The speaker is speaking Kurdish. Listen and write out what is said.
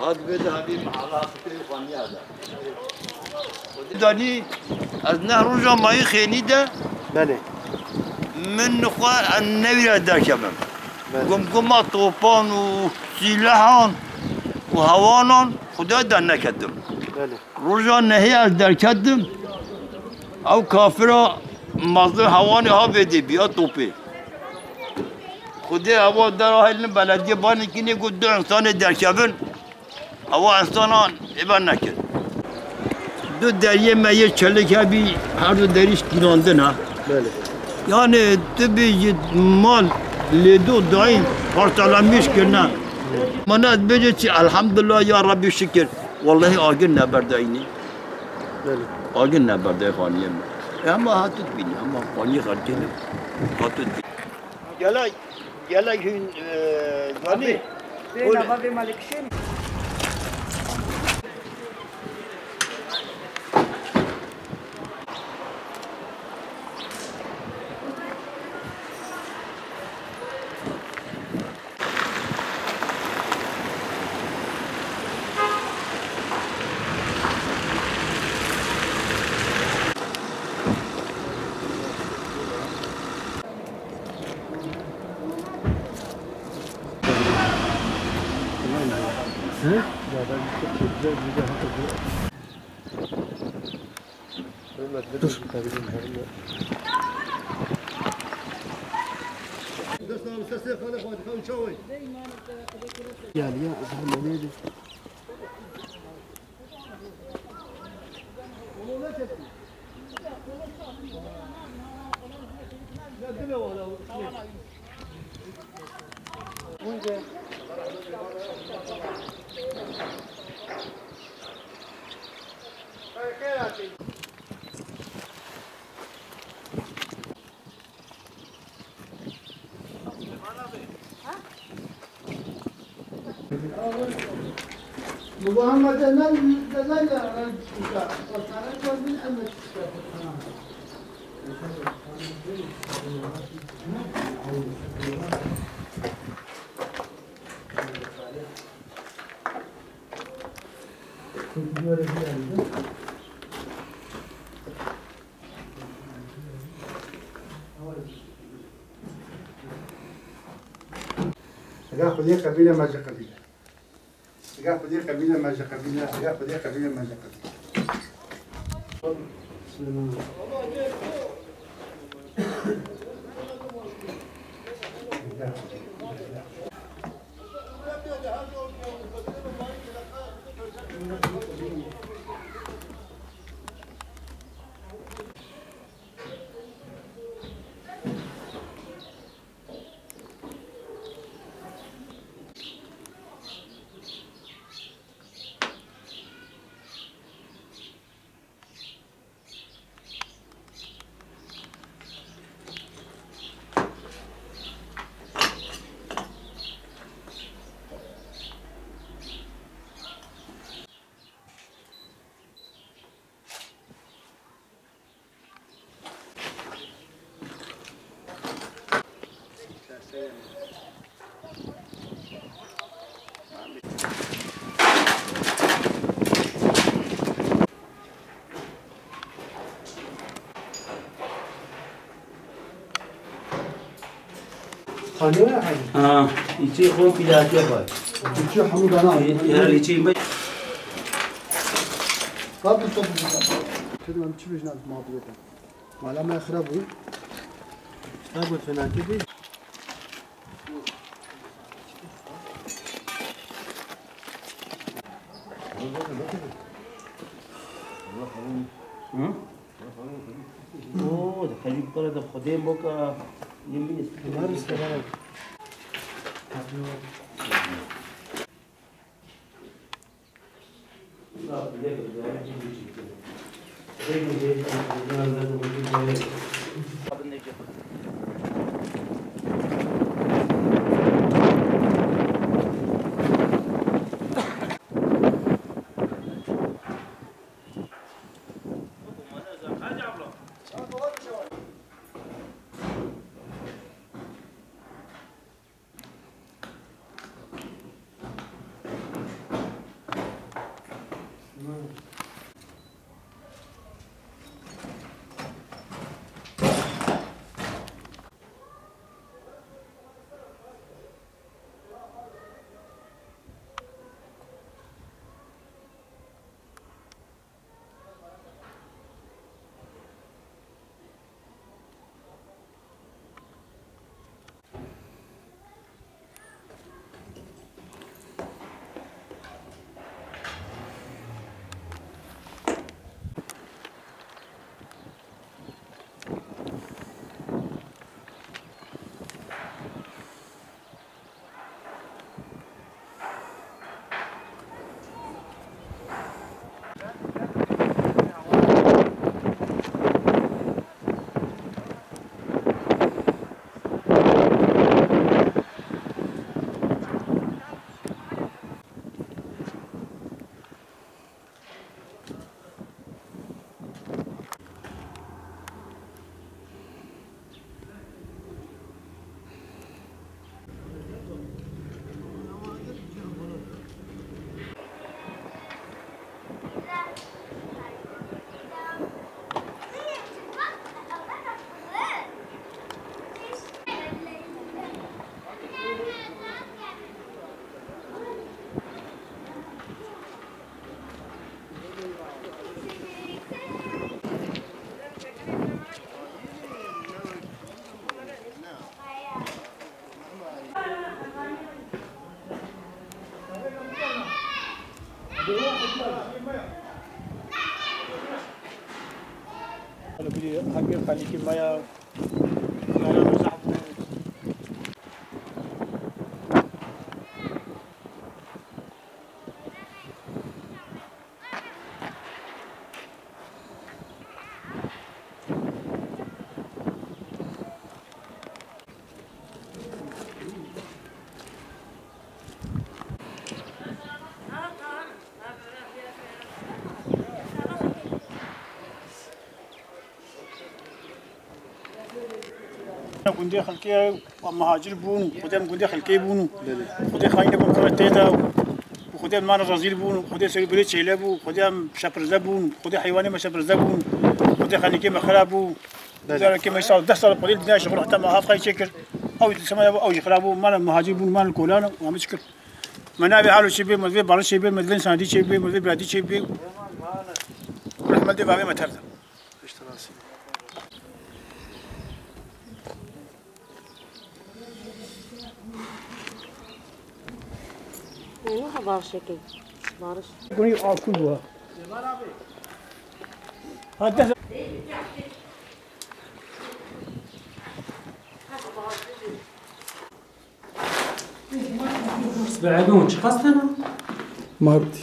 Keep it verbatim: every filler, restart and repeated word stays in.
Hat vê de hebî mehala xwe xaniya de. Danî ez neh roja mayî xênî de Belê. Min xwe ez newîre derkevim. Belê. Gumguma topan û sîlehan û hewanan Xuda derneketim. Belê. Roja nehê ez derketim. Ew kafira mazlum hewanê ha vê dê biya topê. Xwedê ewa dera hêlin belediyê banekînê got du insanê derkevin. Ewa insanan ê ben nekir. Du deriyê me yê çelik hebî her du derî şkîlandin ha. Belê. Yani tu bêjî mal lê du dayîn parçalanmış kirine. Mana ez bêjî çi elhamdulillah ya Rabbi şükür. Wallahî agir neberdayînî. Belê. Agir neberdayî xaniyê me. E, ama hatut bînî, ama xaniyê xelkê ne. Hatut bînî. Gelek, gelek hûn, e, zanî. Abi, bê nava vê malikişê mi? Dur. Gel ya, zahmet neydi? Ega Xwedê qebîle me ji qebîle. Ega Xwedê qebîle me ji qebîle. Ega Xwedê qebîle me ji qebîle. Xanî ya hemî? Ha, îçê xwe pîlatiye xwe. Îçê hemû dana. Ya îçê me. Bak bu sobu. Dedim, em çi bêjin, ez mabiyete. Mala me xirab bû. Xirab bû, fena kir bî. Hı? Oo, de xelî bu kadar da Xwedê boka. Yemin ederim. Hemî xelkê me ya. Gundê xelkê muhacir bûn, xwedê em gundê xelkê bûn, xwedê xayînê bûn kara tê de, xwedê em mane rezîl bûn, xwedê serî birê çêle bû, xwedê em şepirze bûn, xwedê heywanê me şepirze bûn, xwedê xelkê me xirab bû. Belê. Zarokê me sal, deh sal xwedê dinya ji xwe heta me av xayî çêkir. Ew di sema ew jî xirab bû, mane muhacir bûn, mane kolan û em çi kir. Me navê halo çê bê, me divê balo çê bê, me divê sandî çê bê, me divê biradî çê bê. Rehmet dê bavê me ter de. Pişt rastî. Eno ha barışê key. Barış. Gunî akul bû. Ha, dest. Sibehê çiqas tena? Martî.